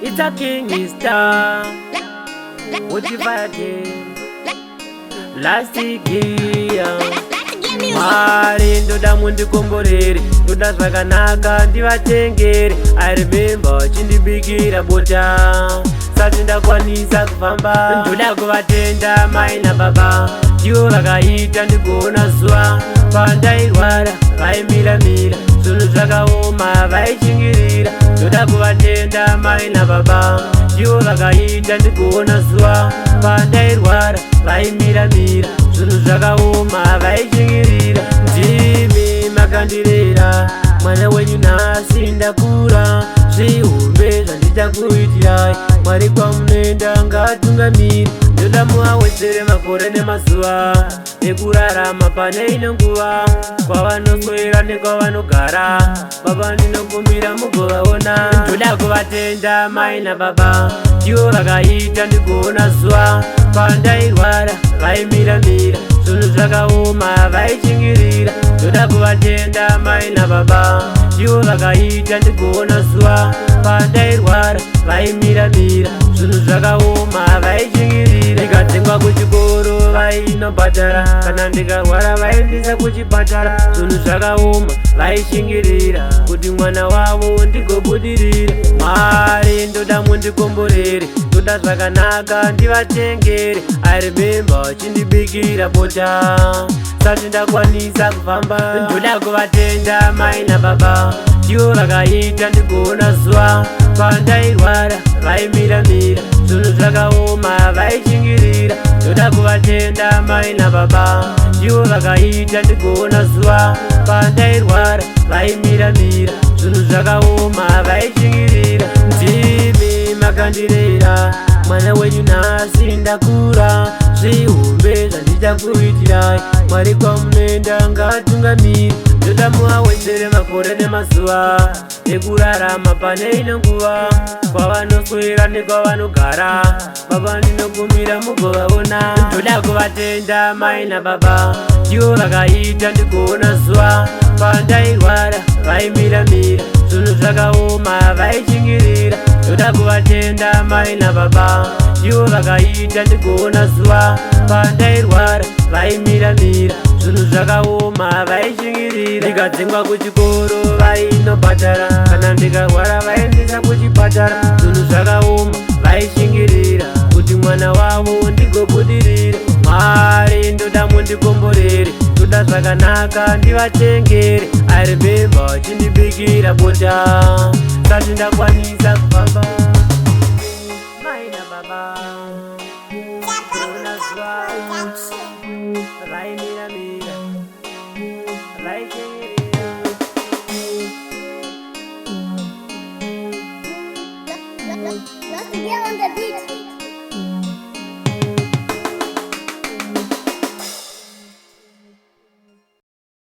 It's a king is star. What if I again? Last year. Mwari, ndoda mundikomborere, ndoda zvakanaka ndivatengere. I remember vachindibikira bota sati ndakwanisa kufamba. Ndoda kuvatenda mai nababa, ndivo vakaita ndigoona zuva. Pandairwara vaimiramira, zvinhu zvakaoma vaishingirira. Ndoda kuvatenda mai nababa, ndivo vakaita ndigoona zuva. Pandairwara vaimiramira, zvinhu zvakaoma vaishingirira. Ndimi makandirera, mwana wenyu nhasi ndakura. Zvihombe zvandichakuitirai, Mwari kwamunoenda ngatungamiri. Ndoda muawedzere makore nemazuva ekurarama pane ino nguva. Kwavanoswera nekwavanogara, baba, ndinokumbira mugovaona. Ndoda kuvatenda mai nababa, ndivo vakaita ndigoona zuva. Pandairwara vaimiramira, zvinhu zvakaoma vaishingirira. Ndoda kuvatenda mai nababa, ndivo vakaita ndigoona zuva. Pandairwara vaimiramira, zvinhu zvakaoma vaishingirira. Ndikadzingwa kuchikoro vainobhadhara, kana ndikarwara vaendesa kuchipatara. Zvinhu zvakaoma vaishingirira kuti mwana wavo ndigobudirira. Mwari, ndoda mundikomborere, ndoda zvakanaka ndivatengere. I remember vachindibikira bota sati ndakwanisa kufamba. Ndoda kuvatenda mai nababa, ndivo vakaita ndigoona zuva. Pandairwara vaimiramira, zvinhu zvakaoma vaishingirira. Ndoda kuvatenda mai nababa, ndivo vakaita ndigoona zuva. Pandairwara vaimiramira, zvinhu zvakaoma vaishingirira. Ndimi makandirera, mwana wenyu nhasi ndakura. Zvihombe zvandichakuitirai, Mwari kwamunoenda ngatungamiri. Ndoda muawedzere makore nemazuva ekurarama pane ino nguva. Kwavanoswera nekwavanogara, baba, ndinokumbira mugovaona. Ndoda kuvatenda mai nababa, ndivo vakaita ndigoona zuva. Pandairwara vaimiramira, zvinhu zvakaoma vaishingirira. Ndoda kuvatenda mai nababa, ndivo vakaita ndigoona zuva. Pandairwara vaimiramira, zvinhu zvakaoma vaishingirira. Ndikadzingwa kuchikoro vainobhadhara, kana ndikarwara vaendesa kuchipatara. Zvinhu zvakaoma vaishingirira kuti mwana wavo ndigobudirira. Mwari, ndoda mundikomborere, ndoda zvakanaka ndivatengere. I remember vachindibikira bota sati ndakwanisa kufamba.